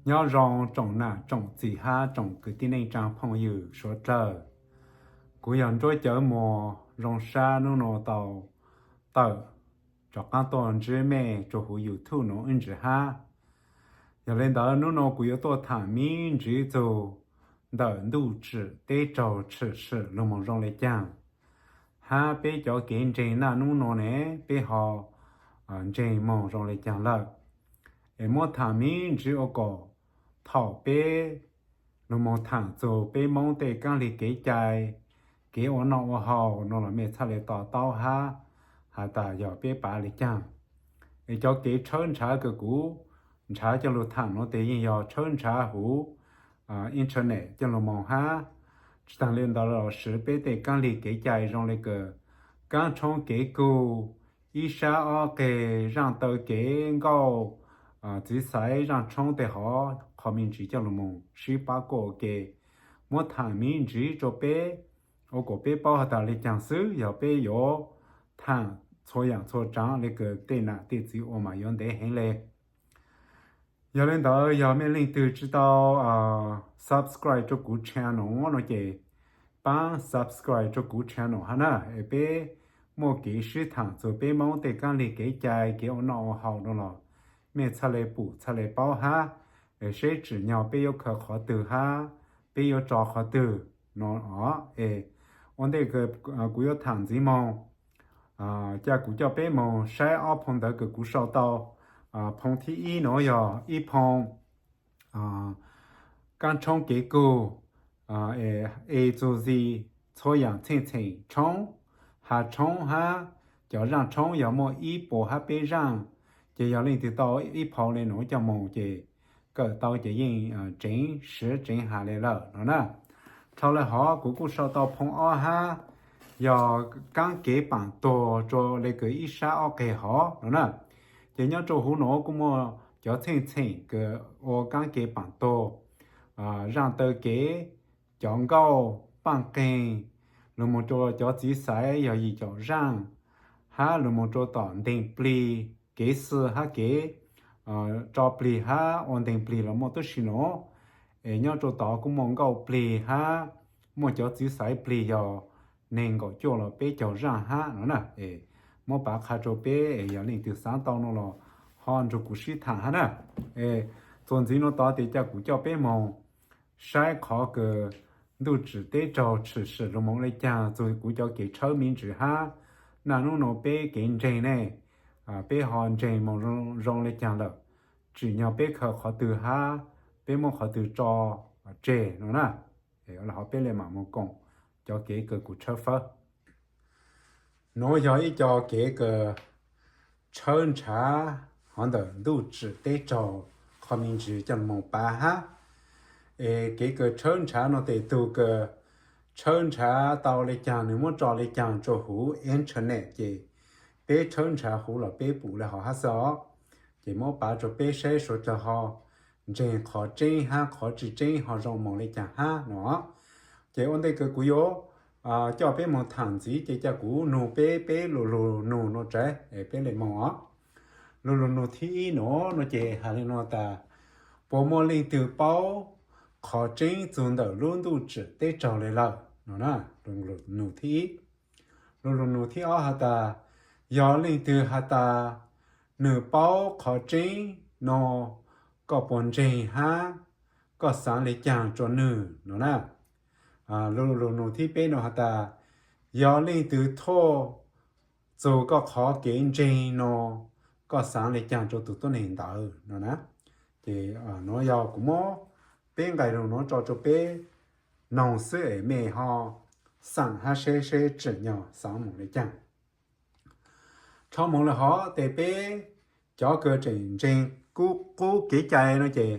Nyob zoo tsoom nam tsoom txiv hab tsoom kwv tij neej tsaa phooj ywg suav dlawg. Kuv yog Nruab Cawv Muas Zoo Sab, nub nua tau tawm rov qaab tuaj ntsib mej rua huv YouTube nuav ib ntsais hab. Yog le ntawd nub nua kuv yuav tuaj thaam miv ntsiv txug ntawm ntuj tsim teb raug tshwm sim lug moog zoo le caag, hab peb cov kev ntseeg naj nub nua ne peb ho ntseeg moog zoo le caag lawm. Es muab thaam miv ntsiv ua kom thaum peb lug moog thaam txug peb Moob tej kaab lig kev cai, kev ua noj ua haus nua los mej txhaj le to taub hab has tas yog peb pav le caag. Es cov kev tshawb nrhav kws kuv nrhav coj lug thaam nuav tes yeej yog tshawb nrhav huv internet coj lug moog hab. Tsi taag le ntawd los siv peb tej kaab lig kev cai zoo le kws kaab tshoob kev kug, ib sab ob qeg, zaaj taw kev, nkauj, txiv xaiv, zaaj tshoob tej hov, qhov me ntsiv coj lug moog sib pab kuaj ua ke, muab thaam miv ntsiv rua peb ua kom peb paub has tas le caag xwb. Yog peb yuav thaam txhua yaam txhua tsaav le kws tej nam tej txiv ua mas yuav ntev heev le. Yog le ntawd yog mej leej twg tsi tau subscribe rua kuv channel nua ces paab subscribe rua kuv channel hab na, es peb muaj kev sib thaam txug peb Moob tej kaab lig kev cai, kev ua noj ua haus nua los mej txhaj le pum txhaj le paub hab, es seb tsim nyog peb yuav khaws qhov twg hab peb yuav tso qhov twg nua. Es ua ntej kuv yuav thaam ntxiv moog, ca kuv coj peb moog saib ob phoo ntawv kws kuv sau tau. Phoo thib ib nuav yog ib phoo kaab tshoob kev kug, A to Z, txhua yaam txheej txheem tshoob, has tshoob hab cov zaaj tshoob yog muaj ib puas hab peb zaaj, ces yog leej twg tau ib phoo le nuav coj moog ces kawm tau ces yeej tseev siv tseev has le lawm no na. Dhau le hov kuv kuj sau tau phoo ob hab, yog kaab kev paam tuag rua le kws ib sab ob qeg hov no na. Ces nyob rua huv nuav kuj muaj cov txheej txheem kws ua kaab kev paam tuag, zaaj taw kev, cov nkauj, paaj qeeg, lug moog rua cov txiv xaiv yog yim caum zaaj, hab lug moog rua tom nteeg plig, kev xwm hab kev tso plig hab ua nteeg plig los muaj tuab si nuav. Es nyob rua tod kuj muaj nkauj plig hab muaj cov txiv xaiv plig yog neeg nkaum cuaj los peb caug zaaj hab no na. Es muab pav qha rua peb, es yog leej twg xaav tau no los ho nrug kuv sib thaam hab na. Es txuas ntxiv nuav tod tes ca kuv coj peb moog saib qhov kws ntuj tsim teb raug tshwm sim lug moog le caag txug kuv cov kev tshawb miv ntsiv hab naj nub nua peb kev ntseeg ne, peb ho ntseeg moog zoo le caag lawm, tsim nyog peb khaws qhov twg hab peb muab qhov twg tso tseg no na. Ho peb le maam moog koom cov kev kws kuv tshawb fawb. Nuav yog ib co kev kws tshawb nrhav hov ntawm ntuj tsim teb raug qhov miv ntsiv coj lug moog pav hab. Es kev kws tshawb nrhav no tes tug kws tshawb nrhav tau le caag nwg muab tso le caag rua huv internet ces peb tshawb nrhav huv los peb pum le hov hab xwb os. Ces muab pav rua peb saib suav dlawg ho ntseeg qhov tseeb hab qhov tsi tseeb ho zoo moog le caag hab no. Ces ua ntej kws kuv yuav coj peb moog thaam ntxiv ces ca kuv nug peb peb lu lug nug no tsaav es peb le moog os. Lu lug nug thib ib nuav no ces has le nuav tas, puas muaj leej twg paub qhov tseeb txug ntawm lub ntuj tsim teb raug le lawm no na. Lu lug nug thib ib. Lu lug nug thib ob has tas, yog leej twg has tas nwg paub qhov tseeb no, koj puas ntseeg hab koj xaav le caag rua nwg no na. Lu lug nug thib peb no has tas, yog leej twg thuaj txug koj qhov kev ntseeg no, koj xaav le caag rua tug tuab neeg ntawd no na. Ces nuav yog kuv muab peb nqai lug nuav tso rua peb noog xwb es mej ho xaam hab seb seb tsim nyog xaav moog le caag. Rho moog le hov tes peb cov kws tseem ntseeg qub kev cai no ces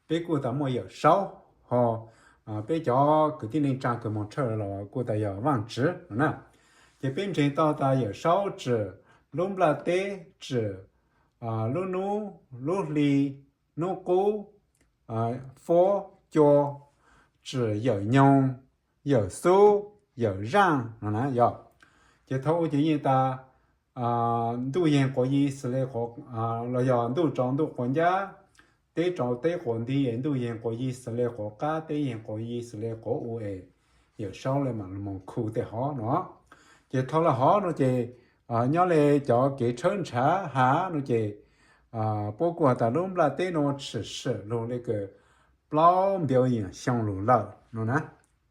peb kuj tas muaj Yawm Saub, ho peb cov kwv tij neej tsaa kws moog tshawj los kuj tas yog Vaaj Tswv no na. Ces peb ntseeg tau tas Yawm Saub tsim lub nplaj teb, tsim lub nub lub hli, nub qub, fuab cua, tsim yawm nyoog, yawm xub, yawm zaaj no na yog. Ces thaus ub ces yeej tas ntuj yeeg quas yi xws le los yog ntuj tsaus ntuj quas ncab, teb rau teb quas nti es ntuj yeeg quas yig xws le quav qab, teb yeeg quas yig xws le quav u es Yawm Saub li mam moog khu tej hov no. Ces dhau lawm hov no ces nyob li cov kev tshawb ntshav hav no ces puab kuj has tas lub nplaj teb no tshwm sim lug le kws plaub npiav yim xyoo lug lawm no na.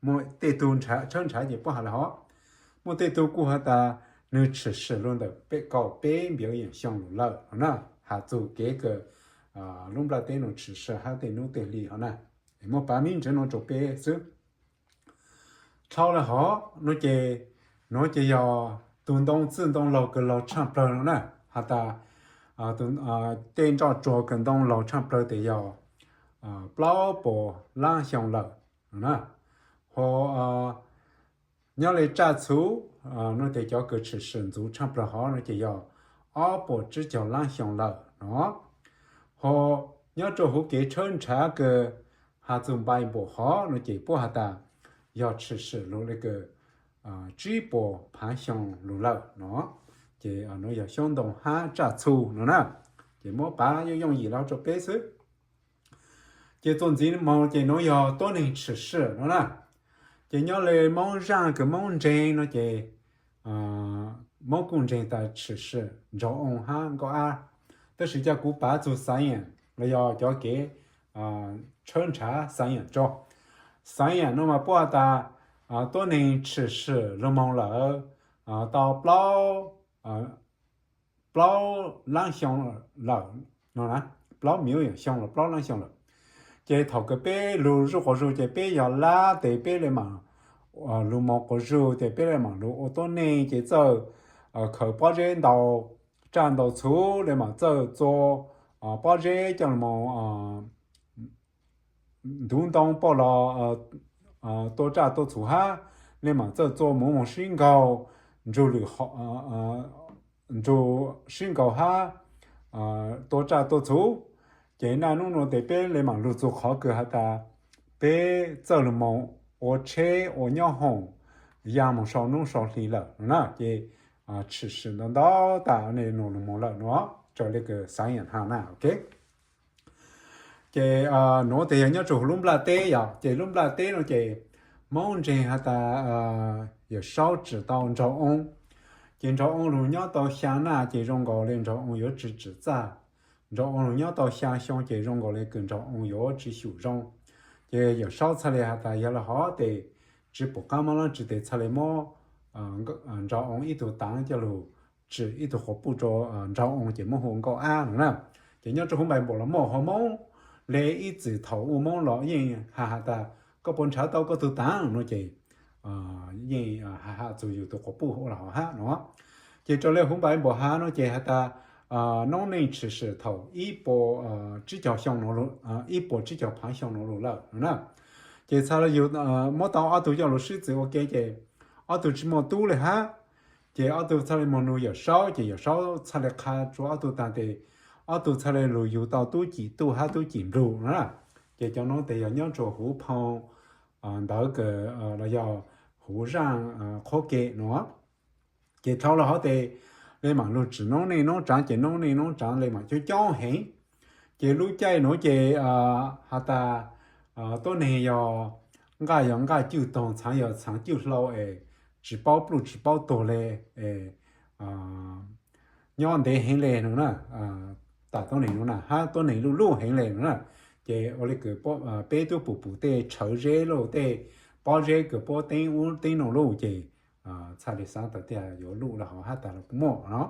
Muaj tej tug tshawb ntshav ces puab has lawm hov, muaj tej tug kuj has tas nwg tshwm sim lug ntawm peb kaum peb npiav yim xyoo lug lawm no na. Has txug kev kws lub nplaj teb no tshwm sim hab tej nub tej hli hov na. Muab pav me ntsis no rua peb xwb. Dhau lawm hov no ces, nuav ces yog tug ntoo txwj ntoo laug kws laug tshaaj plawg no na. Has tas tej nroj tsuag kws ntoo laug tshaaj plawg tes yog plaub puas lab xyoo lawm no na. Ho nyob li tsaj txhu no tes cov kws tshwm sim ntxuv tshaaj plawg hov no ces yog ob puas tsib caug lab xyoo lawm no. Ho nyob rua huv kev tshawb ntshav kws has txug npai npaum hov no ces puab has tas yog tshwm sim lug le kws tsib puas phaav xyoo lug lawm no. Ces nuav yog xyoob ntoo hab tsaj txhu no na. Ces muab pav yooj yooj yim lug rua peb xwb. Ces txuas ntxiv moog ces nuav yog tuab neeg tshwm sim no na. Ces nyob li Moob zaaj kws Moob ntseeg no ces Moob kuj ntseeg tas tshwm sim nraug oo hab nkauj ab. Tab sis ca kuv pav txug science los yog cov kev tshawb ntshav science tso. Science no mas puab has tas tuab neeg tshwm sim lug moog lawm tau plaub plaub lab xyoo lawm no, plaub million xyoo los plaub lab xyoo lawm. Ces thaum kws peb lug zuj quas zug ces peb yog lab tes peb le maam lug moog quas zug ces peb le maam lug ua tuab neeg ces txawj khaws pob zeb ntau, tsaj ntau txhu le maam txawj txua pob zeb coj lug moog ntuv ntoo poj los tua tsaj tua txhu hab, le maam txawj txua muv moog sib nkaug, nrug lwm, nrug sib nkaug hab tua tsaj tua txhu. Ces naj nub nuav tes peb le maam lug txug qhov kws has tas peb txawj lug moog ua tsheb ua nyob hoom ya moog sau nub sau hli lawm no na. Ces tshwm sim ntau ntau tas le nuav lug moog lawm no, raws le kws science has na, ok. Ces nuav tes yog nyob rua huv lub nplaj teb yom. Ces lub nplaj teb no ces Moob ntseeg has tas Yawm Saub tsim tau nraug oo. Ces nraug oo lug nyob tau xyaa naj ces zoo nkaus le nraug oo yuav tsi tsim txaj. Nraug oo lug nyob tau xyaa xyoo ces zoo nkaus le kws nraug oo yuav tsi xyum zoo. Ces Yawm Saub txhaj le has tas yog le hov tes tsi pum qab mob lab tsi tes txhaj le muab nraug oo ib tug taav coj lug tsim ib tug quas puj rua nraug oo ces muab hu nkauj ab no na. Ces nyob rua huv npai npaum los muaj hormone le ib txwm thaum u Moob los yeej has has tas koj puas nrhav tau koj tug taav no ces yeej has has txug yug tug quas puj ua le hov hab no. Ces raws le huv npai npaum has no ces has tas noob neej tshwm sim thaum ib puas tsib caug xyoo no, ib puas tsib caug phaav xyoo no lug lawm no na. Ces txhaj le yug muab tau ob tug coj lug sib txwv ua ke ces ob tug tsi muaj tub le hab. Ces ob tug txhaj le moog nug Yawm Saub ces Yawm Saub txhaj le qha rua ob tug taag tes ob tug txhaj le lug yug tau tub cim tuj hab tub cim nplug no na. Ces cov nuav tes yog nyob rua huv phoo ntawv kws los yog huv zaaj qhuab ke no. Ces dhau lawm hov tes le maam lug tsim noob neej noob tsaav ces noob neej noob tsaav le maam coob coob heev. Ces lub caij nuav ces has tas tuab neeg yog nqaj yog nqaj cwj toog, txhaav yog txhaav cwj hlau es tsi paub pluj tsi paub tuag le es nyob ntev heev le no na. Tas tuab neeg no na hab tuab neeg luj luj heev le no na. Ces ua le kws peb tub pum pum tej tshawv zeb lauj, tej pob zeb kws puab teeb ub teeb no lauj ces txhaj le xaav tas tias yuav luj le hov hab tas los kuj muaj no.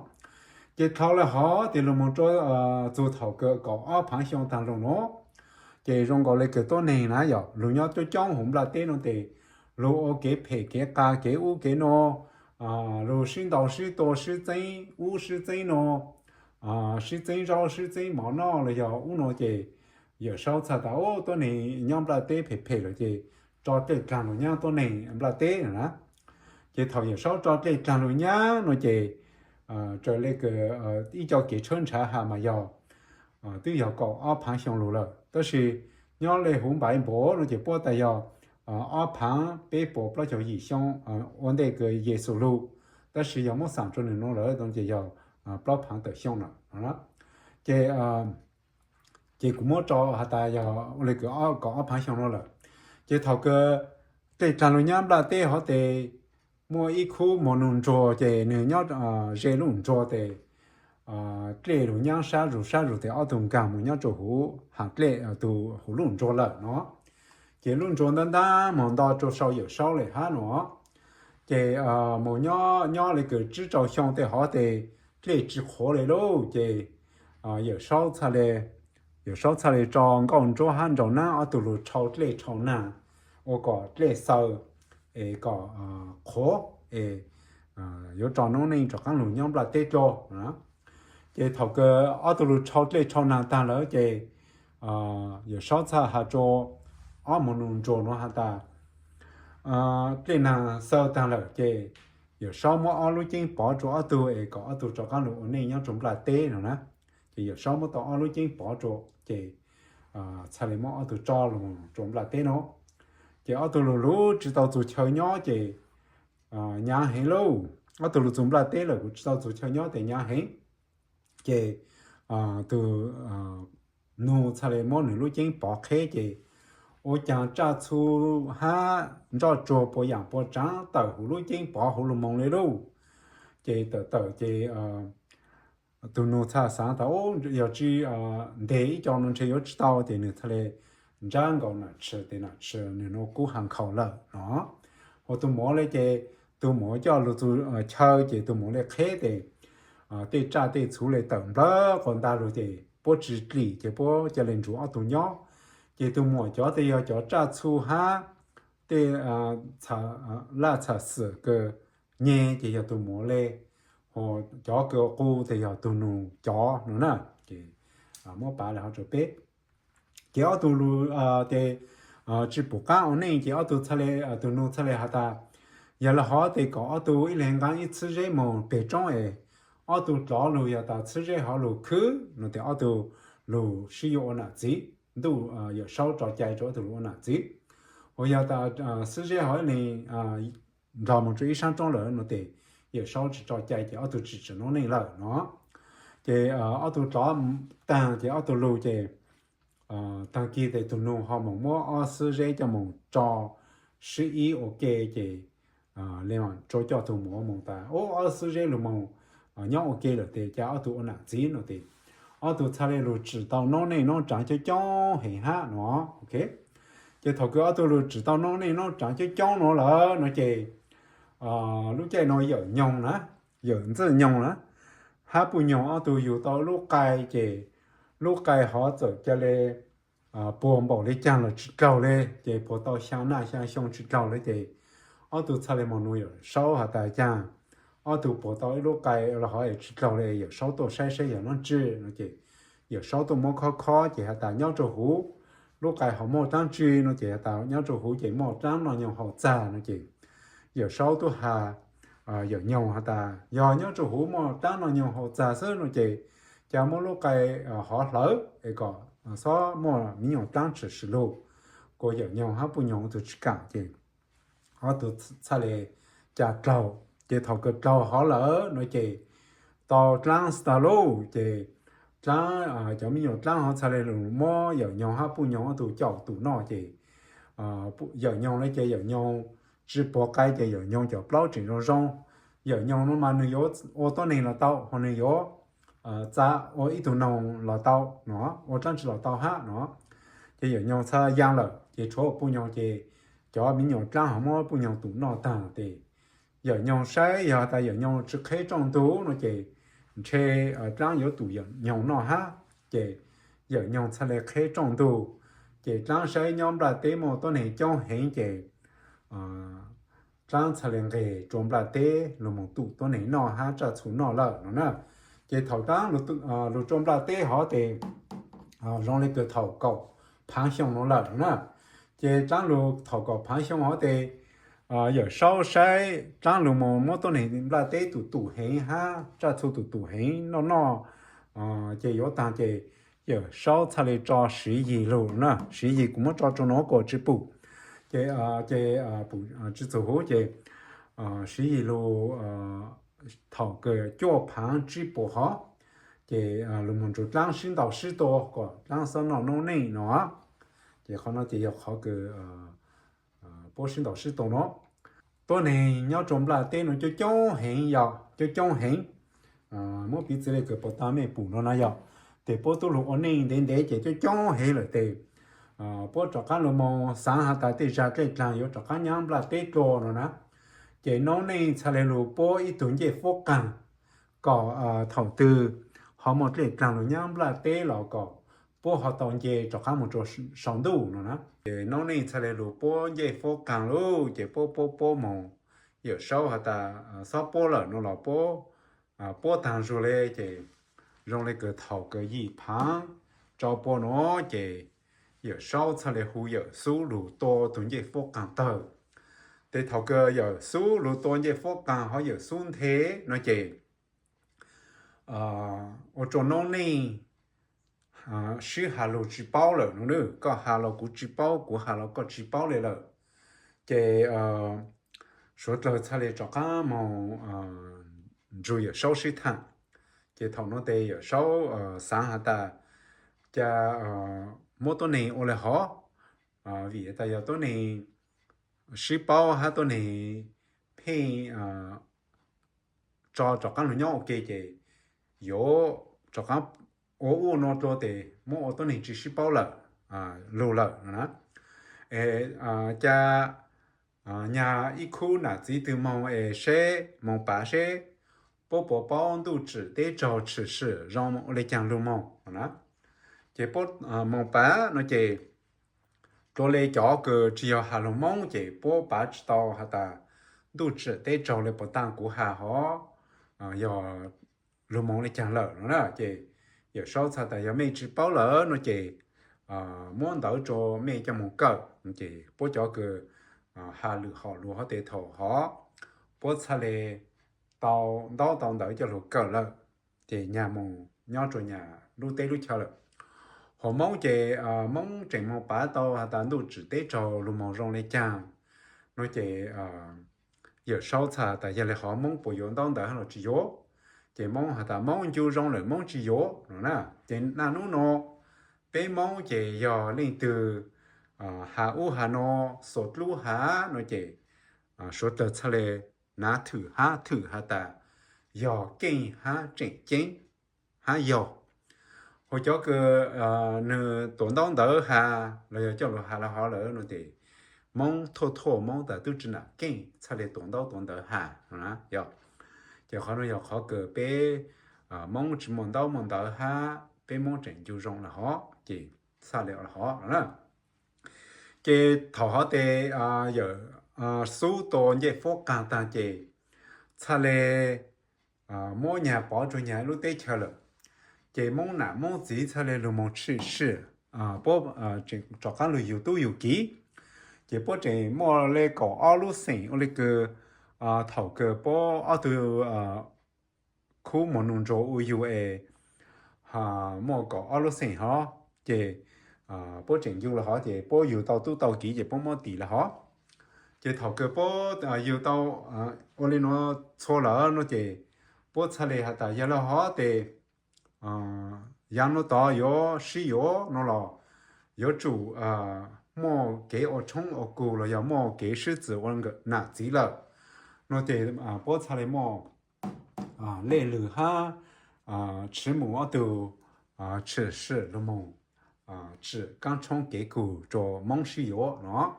Ces dhau le hov tes lug moog rua txug thaum kws kaum ob phaav xyoo taag lug no, ces zoo nkaus le kws tuab neeg na yog lug nyob coob coob huv nplaj teb no tes lug ua kev phem kev qas kev ub kev no, lug sib ntaus sib tua sib txeeb ub sib txeeb no, sib txeeb zaub sib txeeb mov noj los yog ub no ces Yawm Saub txhaj tas tuab neeg nyob nplaj teb phem phem lawm ces tso dlej dlaag lug nyab tuab neeg nplaj teb no na. Ces thaum Yawm Saub tso dlej dlaag lug nyab no ces raws le kws ib co kev tshawb ntshav has mas yog twb yog kaum ob phaav xyoo lug lawm, tab sis nyob le huv npaiv npaum no ces puab tas yog ob phaav peb puas plaub caug yim xyoo ua ntej kws Yexus lug, tab sis yog muab xaam rua nwg nuav lawm no ces yog plaub phaav tawm xyoo no. Ces Ces kuv muab rau has tas yog ua li kws kaum ob phaav xyoo no lawm. Ces thaum kws dlej dlaag lug nyob nplaj teb hov tes muaj ib khub mos nug ntsuag ces nwg nyob ze lub ntsuag tes dlej lug nyaab sab zug sab zug tes ob tug nkaag moog nyob rua huv has dlej tug huv lub ntsuag lawm no. Ces lub ntsuag ntab ntab moog nto rua sau Yawm Saub le hab no. Ces moog nyob nyob le kws tsib rau xyoo tej hov tes dlej tsi qhuav le lauj. Ces Yawm Saub txhaj le, Yawm Saub txhaj le tso nkauj ntsuab hab nraug naab ob tug lug rhau dlej rhau naag ua kom dlej xaw es kom qhuav es yuav rua noob neej rov qaab lug nyob nplaj teb dlua. Ces thaum kws ob tug lug rhau dlej rhau naag taag lawm ces Yawm Saub txhaj has rua ob mos nug ntsuag nuav has tas dlej naag xaw taag lawm ces Yawm Saub muab ob lub ceeb pov rua ob tug es kom ob tug rov qaab lug ua neej nyob rua nplaj teb no na. Ces Yawm Saub muab tau ob lub ceeb pov rua ces txhaj le muab ob tug tso lug rua nplaj teb no. Ces ob tug lug lug tsi tau txug chaw nyob ces nyaav heev lauj. Ob tug lug txug nplaj teb lawm kuj tsi tau txug chaw nyob tes nyaav heev. Ces tug nug txhaj le muab nwg lub ceeb pov qheb ces ua caag tsaj txhu hab nroj tsuag puas yaam puas tsaav tawm huv lub ceeb pov huv lug moog le lauj. Ces tawm tawm ces tug nug txhaj xaav tas yog tsi nteg ib co no ntshe yuav tsi tau ces nwg txhaj le ntsab nkaus nam tshis tes nam tshis nwg nua kub has nkhaus lawm no. Ua tug muam le ces tug muam coj lug txug chaw ces tug muam le qheb tes tej tsaj tej txhu le tawm nplawg quas ntag lug ces puab tsi dlim ces puab ca le nrug ob tug nyob. Ces tug muam cov tes yog cov tsaj txhu hab tej laj txham xwm kws nyeg ces yog tug muam le, cov kws qu tes yog tug nug cov no na. Ces muab pav le hov rua peb. Ces ob tug lug tes tsi pum qaab ua neej ces ob tug txhaj le, tug nug txhaj le has tas yog le hov tes kom ob tug ib leeg nqaa ib txhib zeb moog peg roob es ob tug dlov lug yog tas txhib zeb hov lug khwb no tes ob tug lug sib yuav ua nam txiv. Ntuj Yawm Saub tso cai rua ob tug lug ua nam txiv. Ua yog tas txhib zeb hov ib leeg nrug moog rua ib saab roob lawm no tes Yawm Saub tsi tso cai ces ob tug tsi tsim noob neej lawm no. Ces ob tug dlov taag ces ob tug lug ces taag kig tes tug nug ho moog muab ob xwb zeb coj moog tso sib ib ua ke ces le tsuas coj tug muam moog tas ub ob xwb zeb lug moog nyob ua ke lawm tes ca ob tug ua nam txiv no tes ob tug txhaj le lug tsim tau noob neej noob tsaav coob coob heev hab no. Ces thaum kws ob tug lug tsim tau noob neej noob tsaav coob coob no lawm no ces lub caij no yawm nyoog na, yawm ntxwj nyoog na, hab puj nyoog ob tug yug tau lub qai ces lub qai hov txawm ca le puag npaum le caag los tsi dlaug le ces puag tau xyaa naj xyaa xyoo tsi dlaug le ces ob tug txhaj le moog nug Yawm Saub has tas caag ob tug puag tau ib lub qai los hov es tsi dlaug le Yawm Saub tuaj saib saib yog dlaab tsi no ces Yawm Saub tuaj muab khob khob ces has tas nyob rua huv lub qai hov muaj dlaab tsi no ces has tas nyob rua huv ces muaj dlaab noj nyoog haus txag no ces Yawm Saub tuaj has yawm nyoog has tas yog nyob rua huv muaj dlaab noj nyoog haus txag xwb no ces ca muab lub qai hov hlawv es kom xob muaj miv nyoog dlaab tshwm sim lug. Kuas yawm nyoog hab puj nyoog ob tug tsi kaam ces ob tug txhaj le ca dlaug. Ces thaum kws dlaug hov lawm no ces tau dlaab tag lauj ces dlaab, cov miv nyoog dlaab hov txhaj le lug muab yawm nyoog hab puj nyoog ob tug caum tum noj ces yawm nyoog le ces yawm nyoog tsi puav qai ces yawm nyoog cov plaub tseem zoo zoo. Yawm nyoog no mas nwg yuav ua tuab neeg los tau ho nwg yuav txav ua ib tug noog los tau no, ua dlaab tsi los tau hab no. Ces yawm nyoog txhaj yaa lawm ces tshuav puj nyoog ces cov miv nyoog dlaab hov muab puj nyoog tum noj taag tes yawm nyoog saib yog tas yawm nyoog tsi qheb rooj ntug no ces ntshe dlaab yuav tum yawm nyoog noj hab. Ces yawm nyoog txhaj le qheb rooj ntug ces dlaab saib nyob nplaj teb muaj tuab neeg coob heev ces dlaab txhaj le nqeg rua nplaj teb lug moog tum tuab neeg noj hab tsaj txhu noj lawm no na. Ces thaum dlaab lug rua nplaj teb hov tes zoo le kws thaum kaum phaav xyoo no lawm no na. Ces dlaab lug thaum kaum phaav xyoo hov tes yawm saub saib dlaab lug moog muab tuab neeg nplaj teb tum tum heev hab tsaj txhu tum tum heev noj noj ces yuav taag ces yawm saub txhaj le tso Siv Yig lug na. Siv Yig kuv muab tso rua nuav kuas tsi pum ces, ces pum tsi txug huv ces Siv Yig lug thaum kws cuaj phaav tsib puas hov Ces lug moog nrug dlaab sib ntaus sib tua kom dlaab xob noj noob neej no. Ces qhov no ces yog qhov kws puab sib ntaus sib tua no. Tuab neeg nyob rua nplaj teb no coob coob heev yog coob coob heev. Muab piv txwv le kws puag ta mej pum no na yog, tes puab tub lug ua neej ntev ntev ces coob coob heev lawm tes puab rov qaab lug moog xaav has tas tej zag dlej dlaag yuav rov qaab nyaab nplaj teb dlua no na. Ces noob neej txhaj le lug puab ib tug ncej fuab qaag kom thaum twg ho muaj dlej dlaag lug nyaab nplaj teb los kom puab ho tau nce rov qaab moog rua sau ntuj no na. Ces noob neej txhaj le lug puab ncej fuab qaag lug ces puab puab puab moog, Yawm Saub has tas xob puab lawm no los puab, puab taag zug le ces zoo le kws thaum kws yim phaav rau pua no ces Yawm Saub txhaj le hu Yawm Xub lug tua tug ncej fuab qaag tawg. Tes thaum kws Yawm Xub lug tua ncej fuab qaag ho Yawm Xub nthe no ces ua rua noob neej sib has lug tsi paub lawm no. Koj has los kuv tsi paub, kuv has los koj tsi paub le lawm. Ces suav dlawg txhaj le rov qaab moog nrug Yawm Saub sib thaam. Ces thaum no tes Yawm Saub xaav has tas ca muab tuab neeg ua le hov, vim tas yog tuab neeg sib paub hab tuab neeg pheej tso rov qaab lug nyob ua ke ces yuav rov qaab ua ub ua no dlua tes muab ua tuab neeg tsi sib paub lawm, lug lawm no na. Ca nyag ib khub nam txiv twg moog es seb, moog pav seb puab puas paub ntuj tsim teb raug tshwm sim zoo ua le caag lug moog no na. Ces puab moog pav no ces dlua le cov kws tsi yog has lug Moob ces puab pav tsi tau has tas ntuj tsim teb raug le puas taag kuv has hov yog lug moog le caag lawm no na. Ces Yawm Saub txhaj tas yog mej tsi paub lawm no ces muab ntawv rua mej coj moog kawm. Ces puab cov kws has lwm hom lug hov tes thaum hov puab txhaj le tau ntaub tau ntawv coj lug kawm lawm, ces nyag moog nyob rua nyag lub teb lub chaw lawm. Hos Moob ces Moob tseem moog pav tau has tas ntuj tsim teb raug lug moog zoo le caag no ces Yawm Saub txhaj tas yog le hov Moob puas yuav ntaub ntawv hab los tsi yuav. Ces Moob has tas Moob ncu zoo lawm Moob tsi yuav no na. Ces naj nub no peb Moob ces yog leej twg has ub has no, xuas dlub has no ces suav dlawg txhaj le nav thwm hab thwm has tas yog keej hab tseem ceeb hab yog. Hos cov kws nwg tuav ntaub ntawv has los yog coj lug has le hov lawm no ces Moob thuaj thuaj Moob tas tub tsi nam keej txhaj le tuav ntaub tuav ntawv has no na. Ces qhov no yog qhov kws peb Moob tsi muaj ntaub muaj ntawv hab peb Moob tseem ncu zoo le hov ces txhaj le le hov no na. Ces thaum hov tes Yawm Xub tua ncej fuab qaag taag ces txhaj le muab nyag pov rua nyag lub teb chaws lawm. Ces Moob nam Moob txiv txhaj le lug moog tshwm sim, puab rov qaab lug yug tub yug kiv. Ces puab tseem muaj le kaum ob lub xeem ua le kws thaum kws puab ob tug khub muag nug nrug ua yug es muaj kaum ob lub xeem hov, ces puab tseem yug le hov ces puab yug tau tub tau kiv ces puab muab tis le hov. Ces thaum kws puab yug tau ua le nuav txhua lawm no ces puab txhaj le has tas yog le hov tes yav nuav tod yuav sib yuav no los yuav tsum muaj kev ua tshoob ua kug los yog muaj kev sib txwv ua nam txiv lawm no ces puab txhaj le muaj lej lwg hab tswv mus ob tug tshwm sim lug moog tsim kaab tshoob kev kug rua Moob sib yuav no.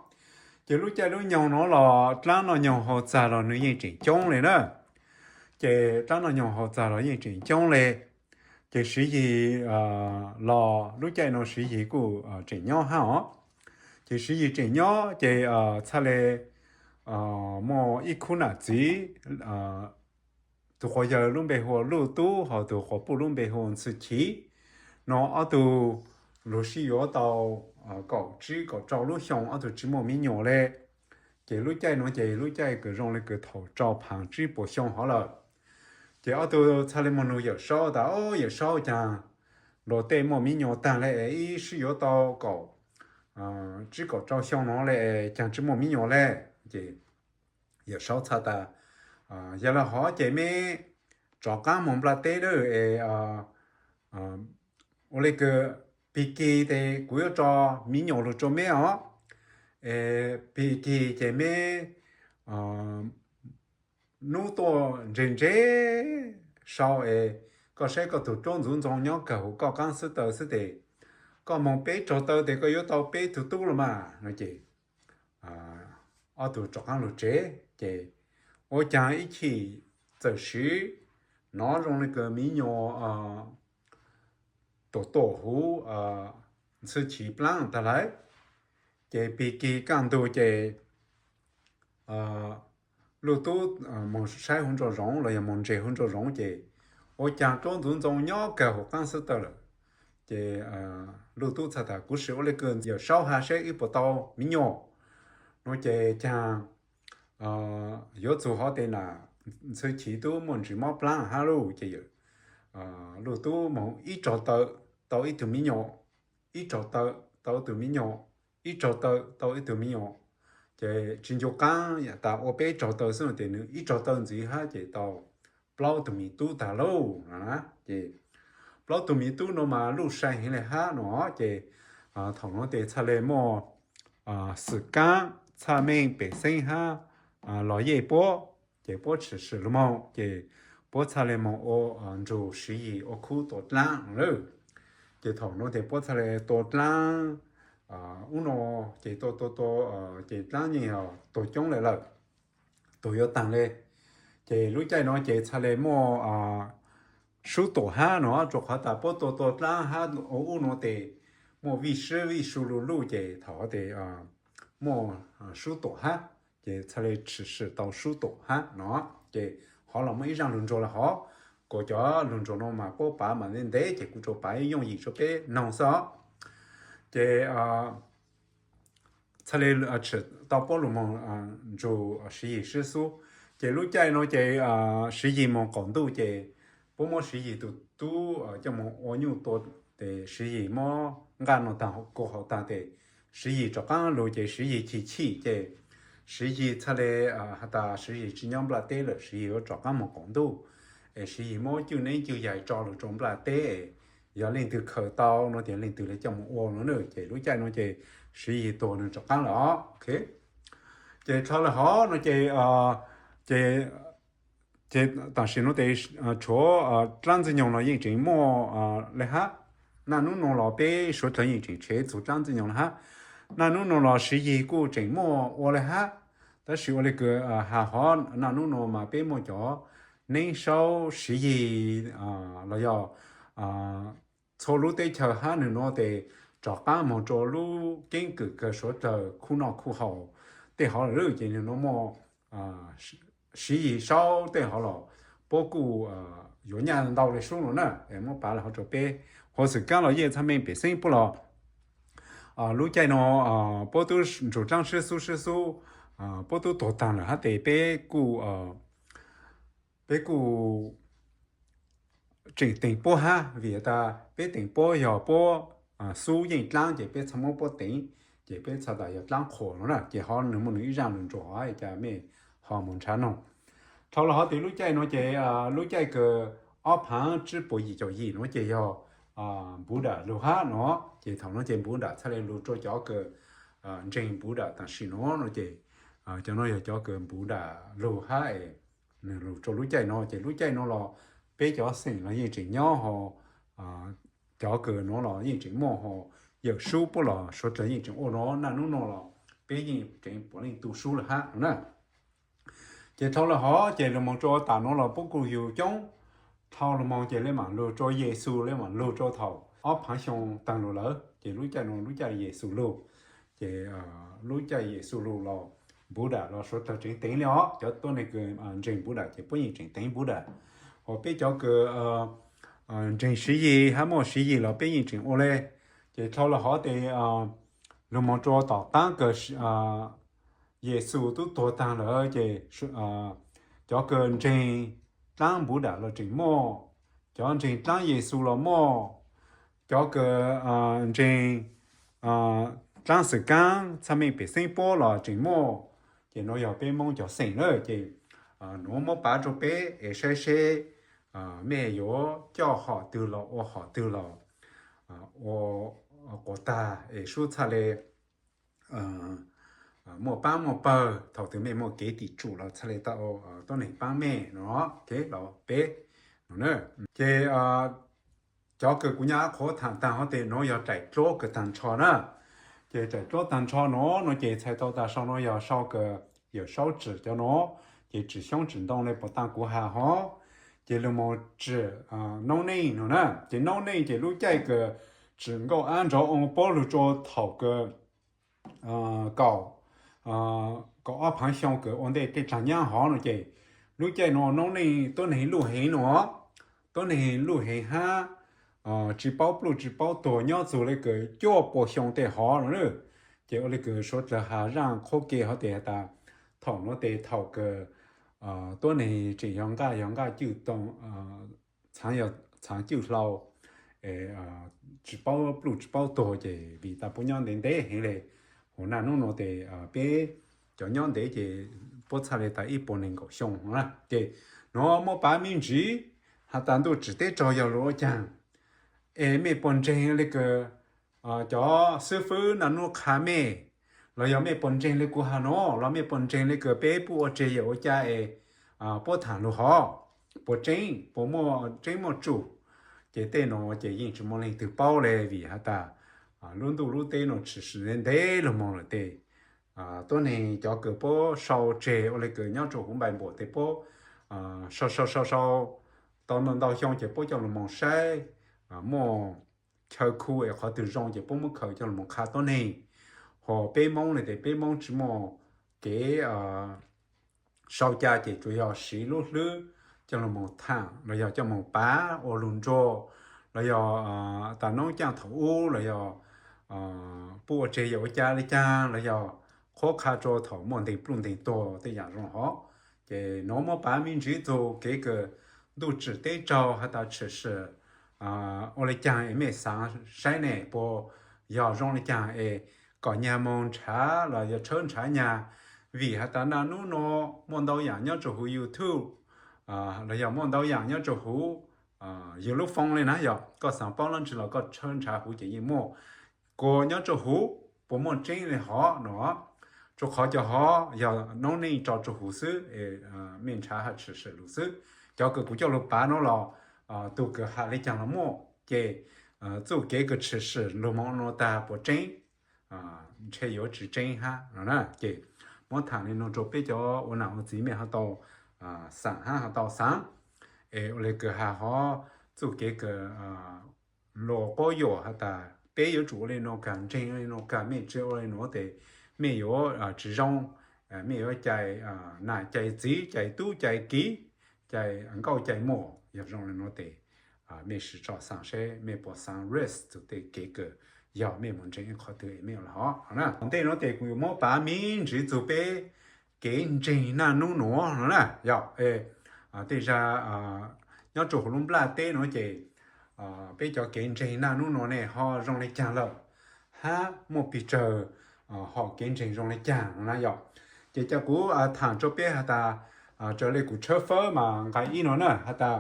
Ces lub caij lub nyoog nuav los dlaab noj nyoog haus txag los nws yeej tseem coob le na. Ces dlaab noj nyoog haus txag los yeej tseem coob le. Ces Siv Yis los lub caij no Siv Yis kuj tseem nyob hab os. Ces Siv Yis tseem nyob ces txhaj le muaj ib khub nam txiv, tug quas yawg lub npe hu ua Luj Tub, hos tug quas puj lub npe hu ua Ntxhw Chiv no. Ob tug lug sib yuav tau kaum tsib kaum rau lub xyoo, ob tug tsis muaj me nyuam le. Ces lub caij nuav ces lub caij kws zoo le kws thaum rau phav tsib puas xyoo hov lawm. Ces ob tug txhaj le moog nug Yawm Saub tas, Au, Yawm Saub, caag luag tej muaj me nyuam taag le es ib sib yuav tau kaum tsib kaum rau xyoo nuav le es caag tsis muaj me nyuam le? Ces Yawm Saub txhaj tas, Yog le hov ces meb rov qaab moog nplaj teb lawm es Ua li kws pig kig tes kuv yuav tso miv nyuas lug rua meb os. Pig kig ces meb nub tuaj ntseg ntseg sau es koj saib koj tug roob ntxuv ntxoo nyob kawg huv koj qaab xwb taw xwb tes koj moog peb raug taw tes koj yuav tau peb tug tub los mas no ces ob tug rov qaab lug tsev ces ua caag ib chim txawm siv nov zoo li kws miv nyuas tuam tuam huv ntxhw chiv plaab tag lawm. Ces pig kig kaj ntug ces Luj Tub moog saib huv nraum zoov los yog moog ntseg huv nraum zoov ces ua caag roob ntxuv ntxoo nyob kawg huv qaab xwb taw lawm. Ces Luj Tub txhaj tas kuv sim ua le kws Yawm Saub has seb wb puas tau miv nyuas no ces caag yuav txug hov tes nam ntxhw chiv tub muaj ntsis mob plaab hab lauj. Ces Luj Tub moog ib raug taw tau ib tug miv nyuas, ib raug taw tau ib tug miv nyuas, ib raug taw tau ib tug miv nyuas. Ces tsis ncu qaab tas ua peb raug taw xwb no ces nws ib raug taw ntxiv hab ces tau plaub tug miv tub tag lauj. Ces plaub tug miv tub no mas luj sai heev le hab no ces thaum no tes txhaj le muaj Xwm Kaab, Txhaj Meej, Pem Xeeb hab Los Yej puab. Ces puab tshwm sim lug moog ces puab txhaj le moog ua nrug Siv Yis ua khub tua dlaab no lawm. Ces thaum no ces puab txhaj le tua dlaab ub no ces tua tua tua ces dlaab yeej yog tuag coob le lawm, tuag yuav taag le. Ces lub caij no ces txhaj le muaj sub tuam hab no rua qhov tas puab tua tua dlaab hab ua ub no tes muaj vij sib vij su lu luj ces thaum tes muaj sub tuam hab ces txhaj le tshwm sim tau sub tuam hab no. Ces hov los muaj ib zaaj lug nruag le hov, kuas cov lug nruag no mas puab pav mas ntev ntev ces kuv tsuas pav yooj yim rua peb noog xwb os. Ces txhaj le tshwm tau puab lug moog nrug Siv Yis sib xub. Ces lub caij no ces Siv Yis moog qaum ntuj ces puab muab Siv Yis tug tub coj moog ua nyuj tua tes Siv Yis mob nqaj no taag kuv hauv taag tes Siv Yis rov qaab lug ces Siv Yis chim chim ces Siv Yis txhaj le has tas Siv Yis tsis nyob nplaj teb lawm, Siv Yis yuav rov qaab moog qaum ntuj es Siv Yis muab cwj neb cwj yaig tso lug rua nplaj teb es yog leej twg khaws tau no ces leej twg le coj moog ua no na. Ces lub caij no ces Siv Yis tuag nws rov qaab lawm os. Ces dhau le hov no ces ces tam sim no tes tshuav dlaab Ntxwg Nyoog no yeej tseem muaj le hab. Naj nub no los peb suav dlawg yeej tseem tshev txug dlaab Ntxwg Nyoog le hab. Naj nub no los Siv Yis kuj tseem muaj ua le hab. Tab sis ua le kws has hov naj nub no mas peb muaj cov neeb saub Siv Yis los yog txhua lub teb chaws hab nwg nuav tes rov qaab moog rua lub keeb kwm kawg suav dlawg khuj noj khuj haus tej hov lawm ces nwg nuav muaj Siv Yis saub tej hov los puab kuj yuav nyaj ntau le sub no na. Muab pav le hov rua peb, huv Xwm Kaab, Los Yej, Txhaj Meej, Pem Xeeb puab los lub caij no puab tub nrug dlaab sib xub sib xub, puab tub tuag taag lawm hab tes peb kuj peb kuj tseem teev puab hab vim tas peb teev puab yog puab xub yeej dlaab ces peb txhaj muab puab teev, ces peb txhaj tas yog dlaab qhuas no na. Ces hov nwg muaj nwg ib zaaj lug nruag hov cas mej ho moog nrhav noog. Dhau le hov tes lub caij no ces lub caij kws ob phaav tsib puas yim caum yim no ces yog Npuv Dam lug hab no. Ces thaum no ces Npuv Dam txhaj le lug rua cov kws ntseeg Npuv Dam tam sim no no ces cov no yog cov kws Npuv Dam lug hab es nwg lug rua lub caij no. Ces lub caij no los peb cov xeem los yeej tseem nyob ho cov kws nuav los yeej tseem muaj ho Yawm Sub puab los suav dlawg yeej tseem ua no. Naj nub no los peb yeej tseem puav leej tu sub le hab no na. Ces dhau le hov ces lug moog rua tam nuav los puab kuj yug coob. Dhau lug moog ces le maam lug rua Yexus, le maam lug rua thaum ob phaav xyoo taag lug lawm ces lub caij no lub caij Yexus lug. Ces lub caij Yexus lug los Npuv Dam los suav dlawg tseem teev le os. Cov tuab neeg kws ntseeg Npuv Dam ces puab yeej tseem teev Npuv Dam. Ho peb cov kws ntseeg Siv Yis hab muaj Siv Yis los peb yeej tseem ua le. Ces dhau le hov tes lug moog rua tom qaab kws Yexus tub tuag taag lawm ces cov kws ntseeg dlaab Npuv Dam los tseem muaj, cov ntseeg dlaab Yexus los muaj, cov kws ntseeg dlaab Xwm Kaab, Txhaj Meej, Pem Xeeb puab los tseem muaj. Ces nuav yog peb Moob cov xeem na ces nuav muab pav rua peb es saib seb mej yuav coj hom twg los ua hom twg los ua quas tag es sub txhaj le muaj paab muaj pawg, thaum twg mej muaj kev tim tsum los txhaj le tau tuab neeg paab mej no. Los peb no ces cov kws kuv nyab qhuav tham taag hov tes nuav yog raim dluab kws taag nrho na. Ces raim dluab taag nrho no no ces txhais tau tas sau no yog sau kws yawm saub tsim cov no, ces tsim xyoob tsim ntoo le puas taag kuv has hov. Ces lug moog tsim noob neej no na, ces noob neej ces lub caij kws tsim nkauj ab nrov oo pob lug rua thaum kws kaum kaum ob phaav xyoo kws ua ntej tej tsaag nyab hov no ces lub caij no noob neej tuab neeg luj heev no, tuab neeg luj heev hab tsi paub pluj tsi paub tuag nyob txug le kws cuaj pua xyoo tej hov no. Ces ua le kws suav dlawg has zaaj qhuab ke hov tes has tas thaum nuav tes thaum kws tuab neeg tseem yog nqaj yog nqaj cwj too, txhaav cwj hlau, tsi paub pluj tsi paub tuag ces vim tas puab nyob ntev ntev heev le. Huv naj nub no tes peb cov nyob ntev ces puab txhaj le tas ib puas neeg nkaum xyoo na. Ces nuav muab pav me ntsiv has tas ntuj tsim teb raug yog lug ua caag es mej puas ntseeg le kws cov xwb fwb naj nub qha mej, los yog mej puas ntseeg le kuv has no, los mej puas ntseeg le kws peb puj ua tseg yawm ua ca es puab tham lug hov puas tseeb, puas muaj tseeb muaj tsum. Ces tej no ces yeej tsi muaj leej twg paub le vim has tas lub ntuj lub teb no tshwm sim ntev lug moog lawm tes tuab neeg cov kws puab sau tseg ua le kws nyob rua huv npai npuam tes puab sau sau sau sau tau ntau ntau xyoo ces puab coj lug moog saib muaj chaw khu es qhov twg zoo ces puab muab khaws coj lug moog qha tuab neeg. Ho peb Moob le tes peb Moob tsi muaj kev sau ca ces tsuas yog siv lub hlwb coj lug moog tham los yog coj moog pav ua lug nruag, los yog tas noob caaj thaum ub los yog puj ua tseg yawm ua ca le caag los yog qhuab qha rua thaum muaj nteeg pluj nteeg tuag tej yaam zoo hov. Ces nuav muab pav me ntsiv txug kev kws ntuj tsim teb raug has tas tshwm sim ua le caag es mej xaav saib ne puas yog zoo le caag es kom nyag moog nrhav los yog tshawb nrhav nyag. Vim has tas naj nub no muaj ntau yaam nyob rua huv YouTube los yog muaj ntau yaam nyob rua huv yug lub foob le na, yog koj xaav paub dlaab tsi los koj tshawb nrhav huv ces yeej muaj. Kuas nyob rua huv puas muaj tseeb le hov no, rua qhov cov hov yog noob neej tso rua huv xwb, mej nrhav has tshwm sim lug xwb. Cov kws kuv coj lug pav nuav los tug kws has le caag los muaj, ces txuj kev kws tshwm sim lug moog nuav tag puas tseeb, ntshe yuav tsi tseeb hab no na. Ces muab tham le nuav rua peb cov ua nam ua txiv mej ho tau xaav hab ho tau xaav es ua le kws has hov txuj kev kws luas quab yuam has tas peb yuav tsum ua le nuav kag, ntseeg ua le nuav kag, mej tsi ua le nuav tes mej yuav tsi zoo, mej yuav cais nam cais txiv cais tub cais kiv cais nkauj cais muam. Yog zoo le nuav tes mej sim tso xaav seb mej puas xaav risk txug tej kev kws yog mej moog ntseeg ib qhov twg es mej ua le hov no na. Ua ntej nuav tes kuv yuav muab pav me ntsiv txug peb kev ntseeg naj nub nuav no na. Yog tej zag nyob rua huv lub nplaj teb nuav ces peb cov kev ntseeg naj nub nuav ne ho zoo le caag lawm, hab muaj pes tsawg hom kev ntseeg zoo le caag no na yog. Ces ca kuv tham rua peb has tas raws le kuv tshawb fawb mas nqai ib no na has tas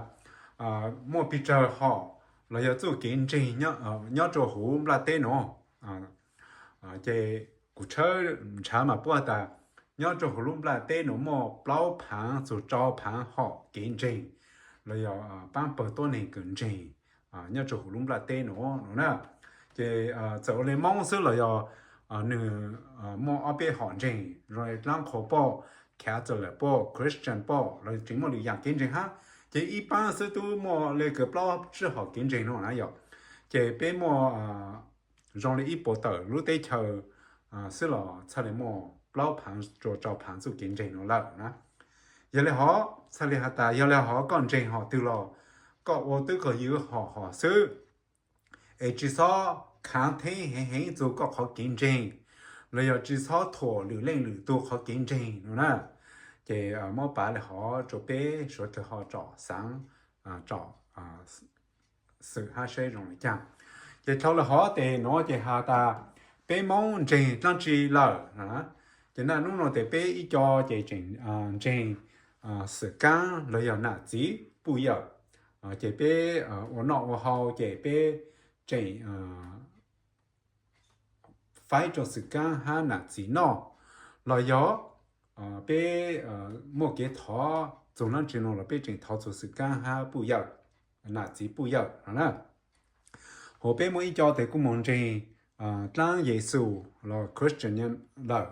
muaj pes tsawg hom los yog txuj kev ntseeg nyob rua huv nplaj teb nuav. Ces kuv tshawb nrhav mas puab has tas nyob rua huv lub nplaj teb nuav muaj plaub phaav txug rau phaav hom kev ntseeg los yog paab pawg tuab neeg kws ntseeg nyob rua huv lub nplaj teb nuav no na. Ces txawm ua le Moob xwb los yog nwg muaj ob peb hom ntseeg zoo le Dlaab Qhua poj, Catholic poj, Christian poj los tseem muaj lwm yaam kev ntseeg hab. Ces ib paab xwb tub muaj le kws plaub tsib hom kev ntseeg no na yog. Ces peb muaj zoo le ib puas tawm lub teb chaws xwb los txhaj le muaj plaub phaav rua rau phaav txuj kev ntseeg no lawm na. Yog le hov txhaj le has tas yog le hov koj ntseeg hom twg los koj ua tub kawg ywv hom hom xwb, es tsi xob khaav theeb heev heev txug koj qhov kev ntseeg los yog tsi xob thuam lwm leej lwm tug qhov kev ntseeg no na. Ces muab pav le hov rua peb suav dlawg ho tsom xaav, tsom xwm hab seb zoo le caag. Ces dhau le hov tes nuav ces has tas peb Moob ntseeg dlaab tsi lawm. Ces naj nub no tes peb ib co ces tseem ntseeg xwm kaab los yog nam txiv puj yawm, ces peb ua noj ua haus ces peb tseem faib rau xwm kaab hab nam txiv noj, los yog peb muaj kev thov txug dlaab tsi nuav los peb tseem thov txug xwm kaab hab puj yawm, nam txiv puj yawm no na. Hos peb muaj ib co tes kuj moog ntseeg dlaab Yexus los Christian lawm,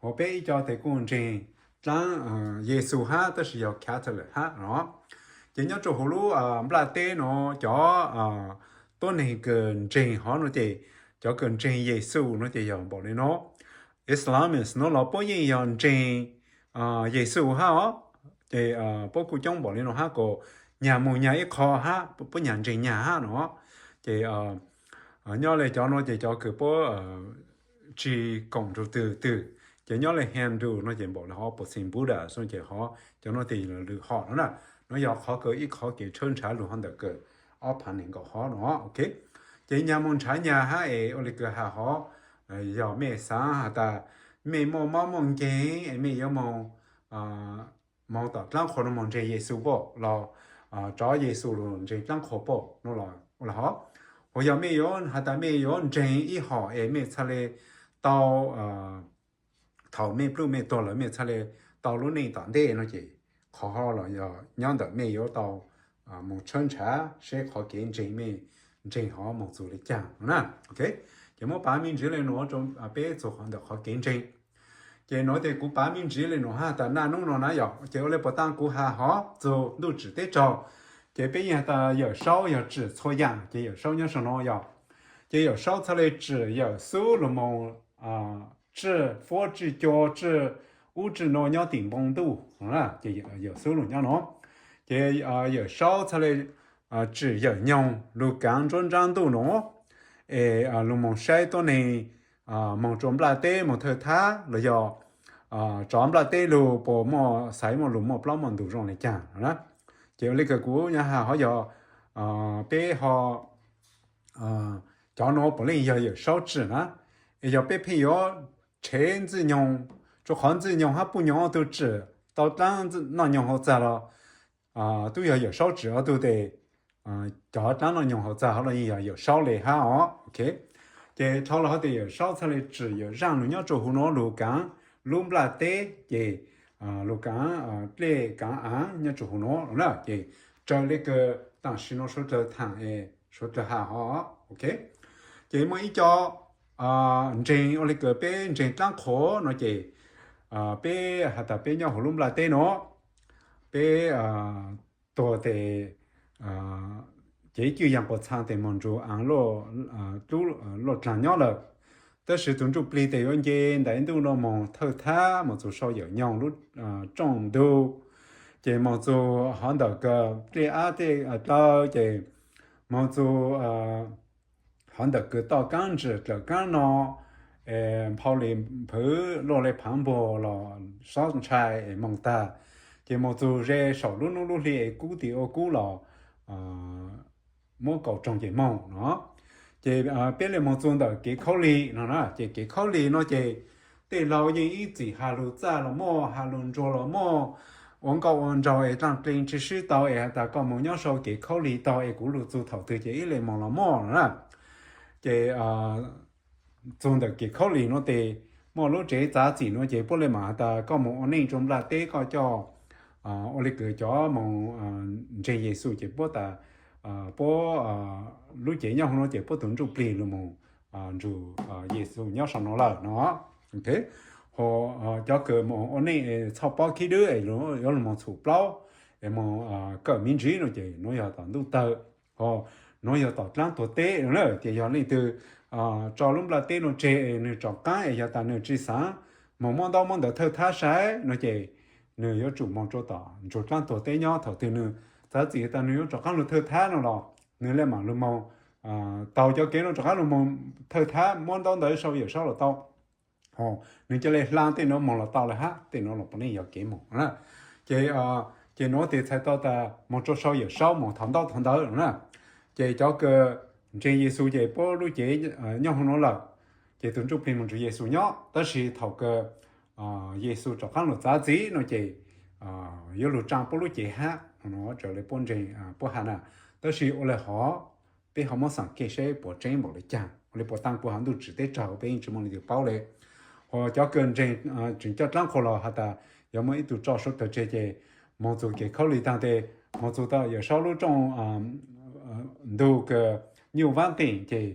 hos peb ib co tes kuj ntseeg dlaab Yexus hab tab sis yog Catholic hab no. Ces nyob rua huv lub nplaj teb nuav cov tuab neeg kws ntseeg hov no ces cov kws ntseeg Yexus no ces yog npaum le nuav. Islamist nuav los puab yeej yog ntseeg Yexus hab os. Ces puab kuj coob npaum le nuav hab, kuas nyag moog nyag ib qho hab, puab nyag ntseeg nyag hab no. Ces nyob le cov nuav ces cov kws puab tsi koom rua twg twg, ces nyob le Hindu no ces npaum le hov, puas xeem Buddha no ces hov, cov nuav tes lwm hom no na. Nuav yog qhov kws ib qhov kev tshawb nrhav lug hov ntawm kws ob phav neeg nkaum hov no. Ok, ces nyag moog nrhav nyag hab es ua le kws has hov, yog mej xaav has tas mej muaj mob muaj nkeeg es mej yuav moog moog tom dlaab qhua nuav moog ntseeg Yexus pom los, tso Yexus lug ntseeg dlaab qhua pom no los ua le hov. Hos yog mej yuav has tas mej yuav ntseeg ib hom es mej txhaj le tau, thaum mej pluj mej tuag lawm mej txhaj le tau lub neej tom ntej no ces qhov hov los yog nyob ntawm mej yuav tau moog tshawb nrhav seb qhov kev ntseeg mej ntseeg hov moog txug le caag no na. Ces muab pav me ntsiv le nuav rua peb txug qhov ntawm qhov kev ntseeg. Ces nuav tes kuv pav me ntsiv le nuav has tas naj nub no na yog, ces ua le puas tas kuv has hov txug ntuj tsim teb tsaug, ces peb yeej has tas Yawm Saub yog tsim txhua yaam, ces Yawm Saub nyob saum no yog, ces Yawm Saub txhaj le tsim Yawm Xub lug moog tsim fuab tsim cua tsim ub tsim nuav nyob tim npoo ntuj, ces Yawm Xub lug nyob no. Ces Yawm Saub txhaj le tsim Yawm Nyoog lug kaav nruab nraab ntuj no, es lug moog saib tuab neeg moog rua nplaj teb moog thawj thab los yog tso nplaj teb lug puas muaj xaiv muaj lug muaj plaub muaj ntug zoo le caag na. Ces ua le kws kuv nyuam has hov yog peb ho, cov nuav puav leej yog Yawm Saub tsim na. Es yog peb pheej yuav tshev Ntxwg Nyoog, rua qhov Ntxwg Nyoog hab Puj Nyoog ob tug tsim tau dlaab noj nyoog hauv txag los tub yog Yawm Saub tsim ob tug tes, cov dlaab noj nyoog hauv txag hov los yeej yog Yawm Saub le hab os. Ok, ces dhau los hov tes Yawm Saub txhaj le tsim Yawm Zaaj lug nyob rua huv nuav lug kaav lub nplaj teb, ces lug kaav dlej kaav aav nyob rua huv nuav na. Ces raws le kws tam sim nuav suav dlawg thaam es suav dlawg has hov. Ok, ces muaj ib co ntseeg ua le kws peb ntseeg dlaab qhua no ces peb has tas peb nyob huv lub nplaj teb nuav, peb tuag tes cev cwj yaam quas txhaa tes moog nrug aav luaj dlaag nyob lawm. Tab sis tug ntsuj plig tes yuav nce ntaiv ntuj no moog thawj thab moog txug sau Yawm Nyoog lub rooj ntug, ces moog txug hov ntawm kws dlej ab dlej dlaw, ces moog txug hov ntawm kws toj kaab ntsim dlawm kaab no, nphau li nphwv luaj le phaav npuag los xob ntshai es moog tag, ces moog txug ze saum lub nub lub hli es kub tim ua kub los muab kaum roog ces moog no. Ces peb le moog txug ntawm kev khaub lig no na, ces kev khaub lig no ces tej laug yeej ib txwm has lug txaj los muaj, has lug ntsuag los muaj, ua nkauj ua nraug es dlaaj dlej tsi sib tau es has tas koj moog nyob sau kev khaub lig tau es kuv lug txug thaum twg ces ib le moog los muaj no na. Ces txug ntawm kev khaub lig no tes muaj lub tsev txav txim no ces puab le maam has tas koj moog ua neej rua nplaj teb koj coj, ua le kws cov moog ntseeg Yexus ces puab tas puab lub cev nyob huv no ces puab tug ntsuj plig lug moog nrug Yexus nyob sau no lawm no. Ho cov kws moog ua neej txhoj pob khib dwb es yuav lug moog txhum plaub es moog kawm me ntsiv no ces nuav yog tom ntuj tawg, ho nuav yog tom dlaab tuag teb no na. Ces yog leej twg tso lub nplaj teb no tseg es nwg rov qaab es yog tas nwg tsi xaav moog muab ntaub muab ntawv thawj thab sai no ces nwg yuav tsum moog rua tom nrug dlaab tuag teb nyob. Thaum twg nwg txav txim tas nwg yuav rov qaab lug thawj thab no los nwg le maam lug moog taug cov kev no rov qaab lug moog thawj thab muab ntaub ntawv sau Yawm Saub los tau. Ho nwg ca le hla tej nuav moog los tau le hab, tej nuav los puav leej yog kev moog na. Ces, ces nuav tes txhais tau tas moog rua sau Yawm Saub moog thov ntaub thov ntawv no na. Ces cov kws ntseeg Yexus ces puab lub cev nyob huv nuav lawm, ces tug ntsuj plig moog nrug Yexus nyob. Tab sis thaum kws Yexus rov qaab lug txav txim no ces yuav lug tsaa puab lub cev hab no, raws le puab ntseeg puab has na. Tab sis ua le hov, peb ho muab xaam kej seb puas tseeb npaum le caag. Ua le puas taag puas has ntuj tsim teb raug peb yeej tsi muaj leej twg paub le. Ho cov kws ntseeg tseem coj dlaab qhua los has tas yog muaj ib tug tso suav dlawg tseg ces moog txug kev khaub lig taag tes moog txug tau Yawm Saub lub rooj ntug kws nyuj vaab teem ces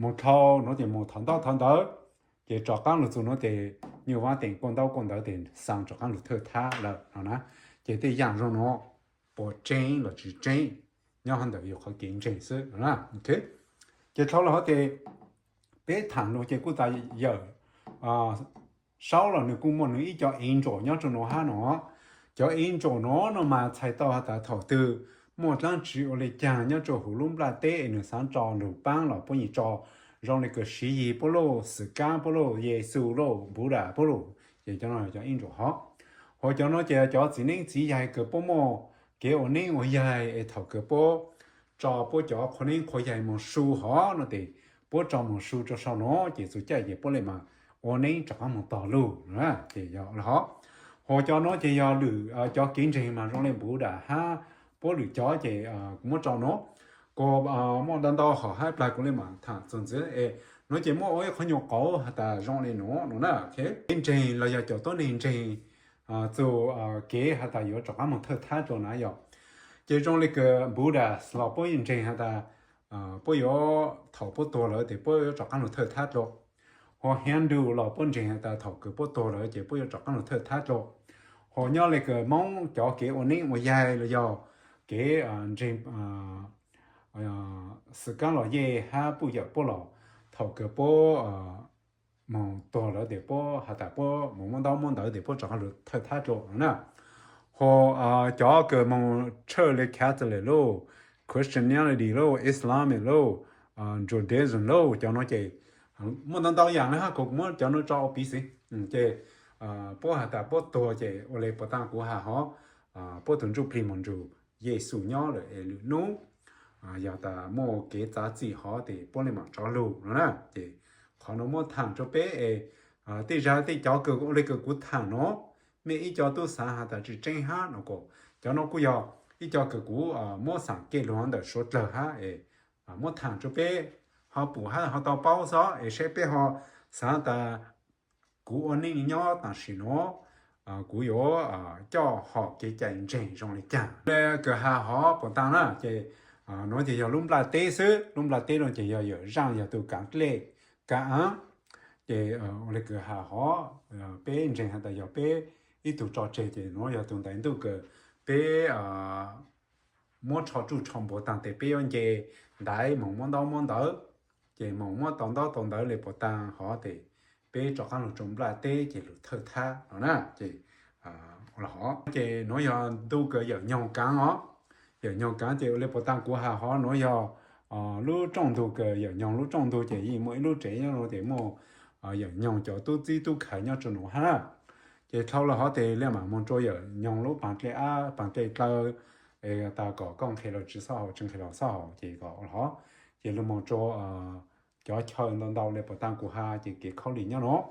moog dhau nuav ces moog thov ntaub thov ntawv ces rov qaab lug txug nuav ces nyuj vaab teem kuaj ntaub kuaj ntawv tes xaa rov qaab lug thawj thab lawm no na. Ces tej yaam zoo nuav puas tseeb los tsi tseeb nyob hov ntawm yug qhov kev ntseeg xwb. Ces dhau lawm hov tes peb thaam lug ces kuj tas Yawm Saub los nwg kuj muaj nwg ib co angel nyob rua nuav hab no. Cov angel nuav no mas txhais tau has tas thaum twg muaj dlaab tsi ua le caag nyob rua huv lub nplaj teb es nwg xaav tso nrug paab los puab yeej tso, zoo le kws Siv Yis puab lauj, Xwm Kaab puab lauj, Yexus lauj, Buddha puab lauj, ces cov no cov angel hov. Ho cov no ces cov txiv neeb txiv yaig kws puab muaj kev ua neeb ua yaig es thaum kws puab tso puab cov qhua neeb qhua yaig moog su hov no tes puab tso moog su rua sau nuav ces txug caij ces puab le mas ua neeb rov qaab moog tog lug ces yog le hov. Ho cov nuav ces yog lwm cov kev ntseeg mas zoo le Buddha hab puab lwm cov ces kuv muab tso nuav. Kuv muaj ntau ntau hom hab plag kuv le mam thaam txuas ntxiv es nuav ces muaj ua ib qhov nyuas qauv has tas zoo le nuav no na. Kev ntseeg los yog cov tuab neeg ntseeg txug kev has tas yuav rov qaab moog thawj thab dlua na yog. Ces zoo le kws Buddha los puab ntseeg has tas puab yuav thaum puab tuag lawm tes puab yuav rov qaab lug thawj thab dlua. Ho Hindu los puab ntseeg has tas thaum kws puab tuag lawm ces puab yuav rov qaab lug thawj thab dlua. Ho nyob le kws Moob cov kev ua neeb ua yaig los yog kev ntseeg Xwm Kaab los yej hab puj yawm puab los thaum kws puab moog tuag lawm tes puab has tas puab moog muab ntaub muab ntawv tes puab rov qaab lug thawj thab dlua no na. Ho cov kws moog tshaj le Catholic lauj, Christianity lauj, Islamic lauj, Judaism lauj, cov nuav ces muaj ntau ntau yaam le hab, kuv muab cov nuav tso ua piv xwv. Ces puab has tas puab tuag ces ua le puas taag kuv has hov, puab tug ntsuj plig moog nrug Yexus nyob lawm es lwm nub yog tas muaj kev txav txim hov tes puab le mam rov lug no na. Ces qhov nuav muab thaam rua peb es tej zag tej cov kws ua le kws kuv thaam nuav, mej ib co tub xaav has tas tsi tseeb hab no kuj, cov nuav kuj yog ib co kws kuv muab xaam kej lug ntawm suav dlawg hab es muab thaam rua peb ho pum hab ho tau paub xob es saib peb ho xaav tas kuv ua neej nyob tam sim nuav kuv yuav coj hom kev cai ntseeg zoo le caag. Le kws has hov puas taag na ces nuav ces yog lub nplaj teb xwb, lub nplaj teb nuav ces yog Yawm Zaaj yog tug kaav dlej kaav aav. Ces ua le kws has hov peb ntseeg has tas yog peb ib tug tso tseg ces nuav yog tug ntaiv ntuj kws peb muab tsho tsuj tsho npuav taag tes peb yuav nce ntaiv moog muab ntaub muab ntawv, ces moog muab tau ntaub tau ntawv le puas taag hov tes peb rov qaab lug rua nplaj teb ces lug thawj thab no na. Ces ua le hov ces nuav yog ntu kws Yawm Nyoog kaav os. Yawm Nyoog kaav ces ua le puas taag kuv has hov nuav yog lub rooj ntug kws Yawm Nyoog lub rooj ntug ces yeej muaj ib lub tsev nyob nuav ces muaj Yawm Nyoog cov tub txib tub khawv nyob rua nuav hab. Ces dhau lawm hov tes le mam moog rua Yawm Nyoog lub paag dlej ab paag dlej dlawv es tas kom koj nqhis los tsi xob haum tsi nqhis los xob haum ces kom ua le hov. Ces lug moog rua cov chaw ntau ntau le puas taag kuv has ces kev khaub lig nyob nuav.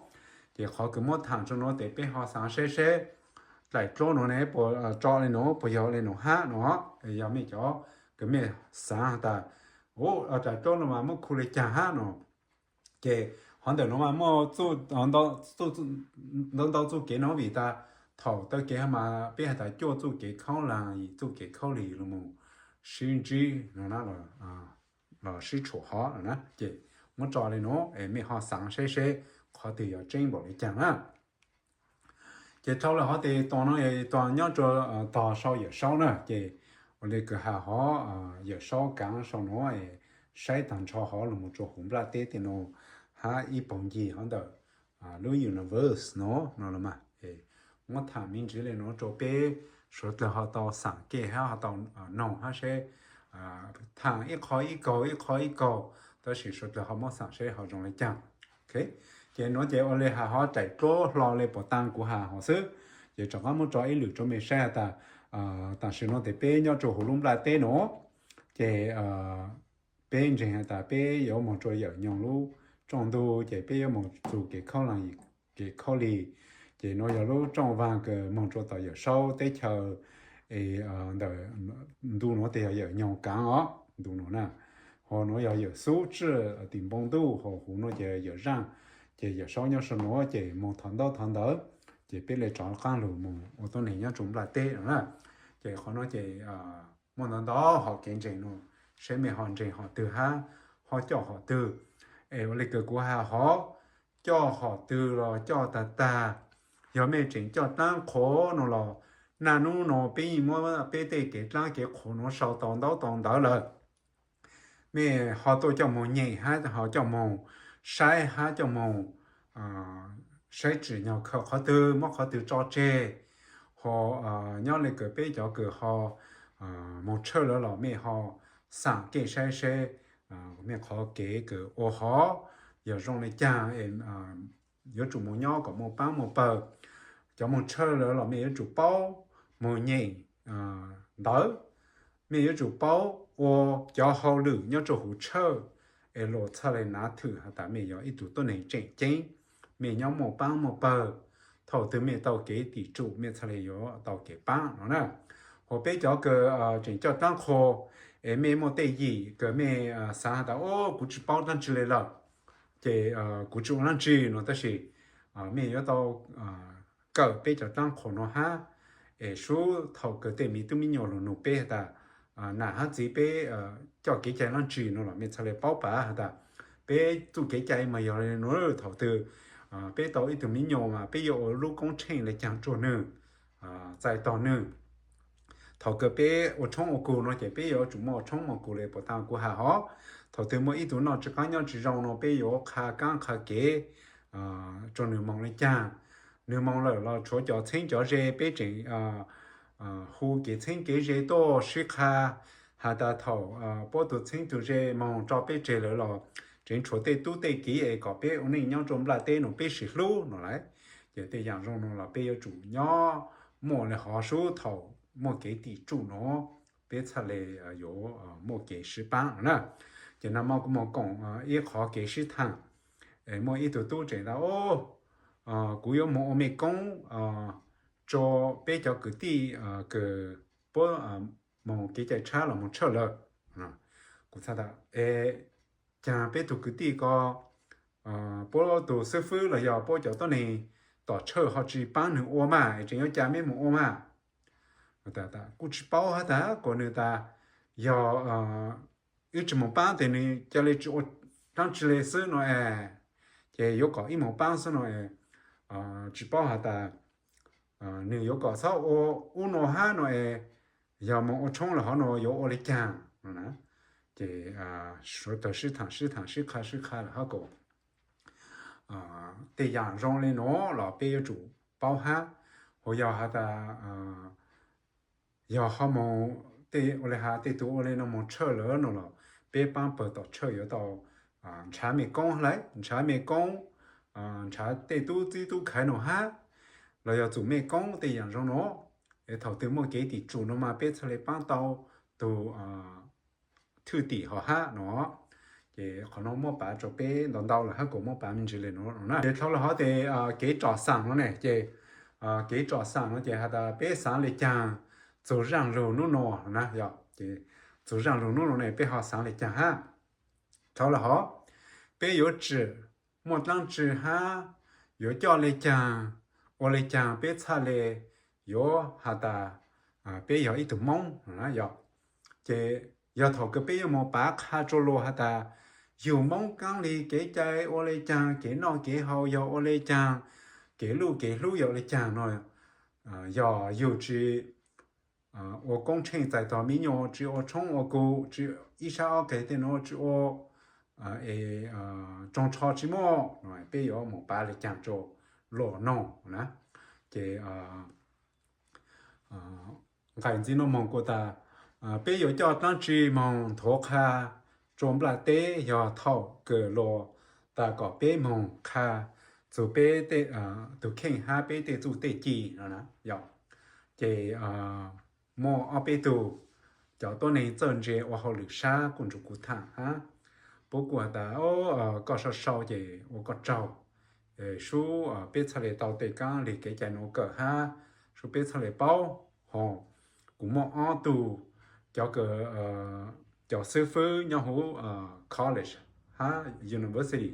Ces qhov kws muab thaam rua nuav tes peb ho xaav seb seb dlaim dluab nuav ne puas tso le nuav puas yog le nuav hab no. Yog mej cov kws mej xaav has tas dlaim dluab nuav mas muab khu le caag hab no ces hov ntawm nuav mas muaj ntau ntau txuj kev no vim tas thaum taw kev mas peb has tas cuaj txuj kev khaub lig, yim txuj kev khaub lig lug moog sib ntsib no na, los sib tshuam hov no na. Ces muab tso le nuav es mej ho xaav seb seb qhov twg yog tseeb npaum le caag na. Ces dhau lawm hov tes tua no tua nyob rua tog sau Yawm Saub na ces ua le kws has hov Yawm Saub kaav sau nuav es saib taag nrho hov lug moog rua huv nplaj teb tej nuav hab ib paug ncig hov ntawm lub universe no no los mas muab thaam me ntsis le nuav rua peb suav dlawg ho tau xaam kej hab ho tau noog hab seb thaam ib qho ib kaug ib qho ib kaug, tab sis suav dlawg ho muab xaam seb ho zoo le caag. Ces nuav ces ua le has hov dlaim dluab hlo le puas taag kuv has hov xwb. Ces rov qaab muab tso ib lwm rua mej saib has tas tam sim nuav tes peb nyob rua huv lub nplaj teb nuav ces peb ntseeg has tas peb yuav moog rua Yawm Nyoog lub rooj ntug ces peb yuav moog txug kev khaub lig, kev khaub lig Ces nuav yog lub rooj vag kws moog rua tom Yawm Saub teb chaws, es ntawm ntu nuav tes yog Yawm Nyoog Kaav os, ntu nuav na. Ho nuav yog Yawm Xub Tswj tim npoo ntuj, ho huv nuav ces Yawm Zaaj, ces Yawm Saub nyob sau nuav ces moog thov ntaub thov ntawv, ces peb le rov qaab lug moog ua tuab neeg nyob rua nplaj teb no na. Ces qhov nuav ces muaj ntau ntau hom kev ntseeg nuav, saib mej ho ntseeg hom twg hab, ho coj hom twg. Es ua le kws kuv has hov, coj hom twg los coj tag tag. Yog mej tseem coj dlaab qhuas no los, naj nub no peb yeej muab peb tej kev dlaab kev qhuas nuav sau tau ntaub tau ntawv lawm. Mej ho tuaj coj moog nyem hab ho coj moog saib hab coj moog saib tsim nyog khaws qhov twg muab qhov twg tso tseg. Ho nyob le kws peb cov kws ho moog tshawj lawm los mej ho xam kev saib seb mej qhov kev kws ua hov yog zoo le caag, yuav tsum moog nyob kom muaj paab muaj pawg. Cov moog tshawj lawm los mej yuav tsum paub moog nyem ntawv, mej yuav tsum paub ua cov hauj lwm nyob rua huv tshawj, es luas txhaj le nav thwm has tas mej yog ib tug tuab neeg tseem ceeb, mej nyob muaj paab muaj pawg. Thaum twg mej tau kev tim tsum mej txhaj le yuav tau kev paab no na. Ho peb cov kws tseem coj dlaab qhuas, es mej muaj tej yim kws mej xaav has tas, o, kuv tsis paub dlaab tsi le lawm, ces kuv tsis ua dlaab tsi no, tab sis mej yuav tau kawm peb cov dlaab qhuas no hab, es sub thaum kws tej miv tub miv nyuas lug nug peb has tas, nam hab txiv peb coj kev cai dlaab tsi no los mej txhaj le paub pav has tas, peb txuj kev cai mas yog le nuav, thaum twg peb tau ib tug miv nyuas mas peb yuav ua lub koob tsheej le caag rua nwg, txais tog nwg. Thaum kws peb ua tshoob ua kug no ces peb yuav tsum muaj ua tshoob ua kug le puas tau kuv has hov. Thaum twg muaj ib tug noj tsis qaab nyob tsis zoo no peb yuav qha kaab qha kev rua nwg moog le caag. Nwg moog lawm los tshuav cov txheeb cov ze peb tseem hu kev txheeb kev ze tuaj sib qha, has tas thaum puab tug txheeb tug ze moog tso peb tseg lawm los tseem tshuav tej tub tej kiv es kom peb ua neej nyob rua nplaj teb no peb sim hlub no lawm. Ces tej yaam zoo no los peb yuav tsum nyob muaj le hov sub thaum muaj kev tim tsum no peb txhaj le yuav muaj kev sib paab no na. Ces nag mo kuv moog koom ib qhov kev sib thaam, muaj ib tug tub tseem tas, o, kuv yuav moog ua mej koob rua peb cov kwv tij kws puab moog kev cai tshab los moog tshawj lawm. Kuv txhaj tas, e, caag peb tug kwv tij ko, puab tug xib fwb los yog puab cov tuab neeg tom tshawj ho tsis paab nwg ua mas es tseem yuav ca meb moog ua mas? Kuj tsis paub hab tas, kuas nwg tas yog wb tsis moog paab tes nwg ca le tsis ua dlaab tsi le xwb no es, ces yuav kom wb moog paab xwb no es, tsis paub has tas nwg yuav kom txhob ua ub no hab no es, yog moog ua tshoob los hov no yuav ua le caag no na. Ces suav tawg sib thaam sib thaam sib qha sib qha lawm hab kuas tej yaam zoo le nuav los peb yuav tsum paub hab. Ho yog has tas yog ho moog tej ua le has tej tug ua le no moog tshawj lawm no los peb paab pawg tom tshawj yuav tau nrhav mej koob hlais, nrhav mej koob, nrhav tej tub txib tub khaiv no hab, los yog txum mej koob tej yaam zoo no. Es thaum twg muaj kev tim tsum no mas peb txhaj le paab tau tug thwj tim ho hab no. Ces qhov no muab pav rua peb ntau ntau lawm hab kuas muab pav me ntsis le nuav na. Ces dhau lug hov tes kev tsom xaam no ne, ces kev tsom xaam no ces has tas peb xaav le caag txug zaaj lug nub no na, yog ces txug zaaj lug nub no ne peb ho xaav le caag hab. Dhau lug hov, peb yuav tsim muaj dlaab tsi hab, yuav coj le caag, ua le caag peb txhaj le yuav has tas peb yog ib tug Moob no yog. Ces yog thaum kws peb yuav moog pav qha rua luas has tas yug Moob kaab le kev cai ua le caag, kev noj kev haus yog ua le caag, kev luj kev hlub yog ua le caag no, yog yug tsis ua koob tsheej txais tog miv nyuas, tsis ua tshoob ua kug, tsis ib sab ob qeg tej nuav tsis ua, es tsoog tsho tsis muaj, peb yuav moog pav le caag rua luas noog na. Ces nqaim ntxiv no moog kuas tas peb yuav coj dlaab tsi moog nthuav qha rua nplaj teb yog thaum kws luas tas kom peb moog qha txug peb tug kheej hab peb tej txuj tej ci no na. Yog ces muaj ob peb tug cov tuab neeg txawj ntse ua hauj lwm sab kuj nrug kuv thaam hab, puab kuj has tas koj sau sau ces ua koj tsaug, Sub peb txhaj le tau tej kaab lig kev cai nuav kawm hab sub peb txhaj le paub. Ho kuv muaj ob tug cov kws cov xwb fwb nyob huv college hab university,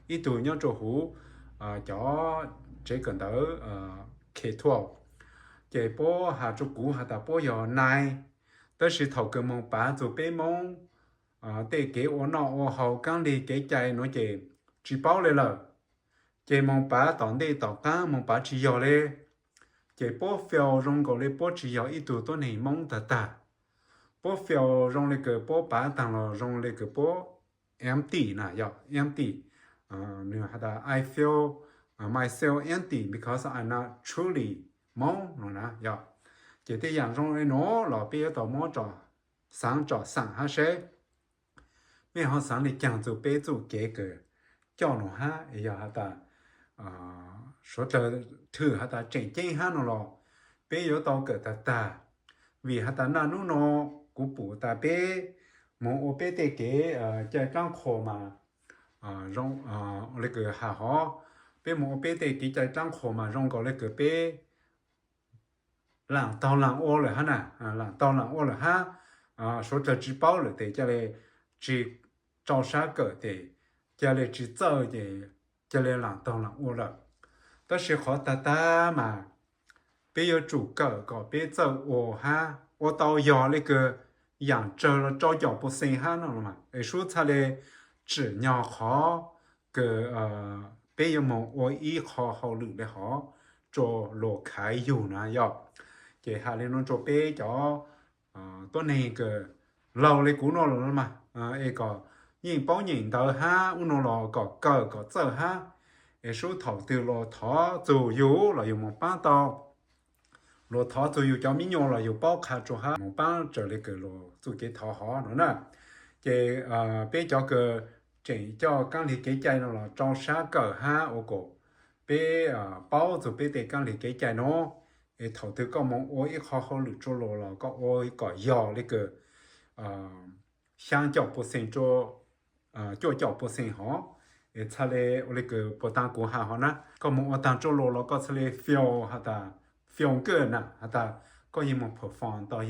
ib tug nyob rua huv cov tsev kawm ntawv K twelve. Ces puab has rua kuv has tas puab yog nai, tab sis thaum kws moog pav txug peb Moob tej kev ua noj ua haus kaab lig kev cai nuav ces tsi paub le lawm. Ces moog pav tom ntej tom qaab moog pav tsi yog le. Ces puab feel zoo nkaus le puab tsi yog ib tug tuab neeg Moob tag tag. Puab feel zoo le kws puab pav taag los zoo le kws puab empty na, yog empty. Nwg has tas I feel myself empty because I'm not truly Moob no na yog. Ces tej yaam zoo le nuav los peb yuav tau muab tsom xaav tsom xaam hab seb mej ho xaav le caag txug peb txuj kev kws coj nuav hab. Yog has tas suav dlawg thwm has tas tseem ceeb hab no los peb yuav tau kawm tag tag, vim has tas naj nub no kuv pum tas peb moog ua peb tej kev cai dlaab qhuas mas zoo le kws has hov, peb moog ua peb tej kev cai dlaab qhuas mas zoo nkaus le kws peb laam taug laam ua lawm hab na, laam taug laam ua lawm hab. Suav dlawg tsi paub lawm tes ca le tsi rau sab kawm tes ca le tsi txawj ces ca le laam taug laam ua lawm. Tab sis qhov tag tag mas peb yuav tsum kawm kom peb txawj ua hab ua tau yog le kws yaam tsawg los rau caum pua xees hab no es sub txhaj le tsim nyog qhov kws peb yuav moog ua ib qho hauj lwm le hov rua luas khaiv yug na yog. Ces has le nuav rua peb cov tuab neeg kws laug le kuv no los mas es kom yeej paub nyeem ntawv hab ub no los kom kawm kom txawj hab es sub thaum twg luas thov txug yug los yug moog paab tau, luas thov txug yug cov miv nyuas los yug paub qha rua hab moog paab raws le kws luas txuj kev thov hov no na. Ces peb cov kws tseem coj kaab lig kev cai no los rau sab kawm hab ua kom peb paub txug peb tej kaab lig kev cai nuav es thaum twg koj moog ua ib qho hauj lwm rua luas los koj ua kom yog le kws xyaa caum pua xees rua cuaj caum pua xees hov es txhaj le ua le kws puas taag kuv has hov na, koj moog ua taag rua luas los koj txhaj le feel has tas, feel good na has tas koj yeej moog perform tau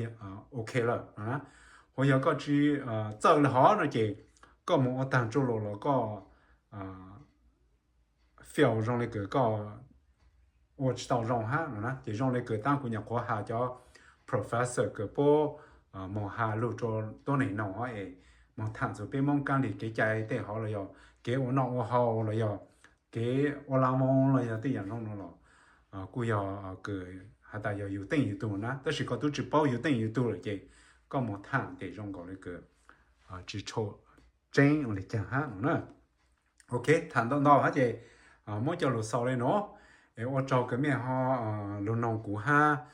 ok lawm. Hu yog koj tsi txawj le hov no ces koj moog ua taag rua luas los koj feel zoo le kws koj ua tsi tau zoo hab no na. Ces zoo le kws taab kuv nyuam qhuav has cov professor kws puab moog has lug rua tuab neeg noog hov es moog thaam txug peb Moob kaab lig kev cai tej hov los yog kev ua noj ua haus los yog kev ua laj moo los yog tej yaam zoo no los kuj yog kws has tas yog yug teej yug tug na, tab sis koj tub tsi paub yug teej yug tug lawm ces koj moog thaam tes zoo nkaus le kws tsi tshua tseeb ua le caag hab no na. Ok, thaam ntau ntau hab ces muab coj lug xaus le nuav es ua tsaug kws mej ho lug noog kuv hab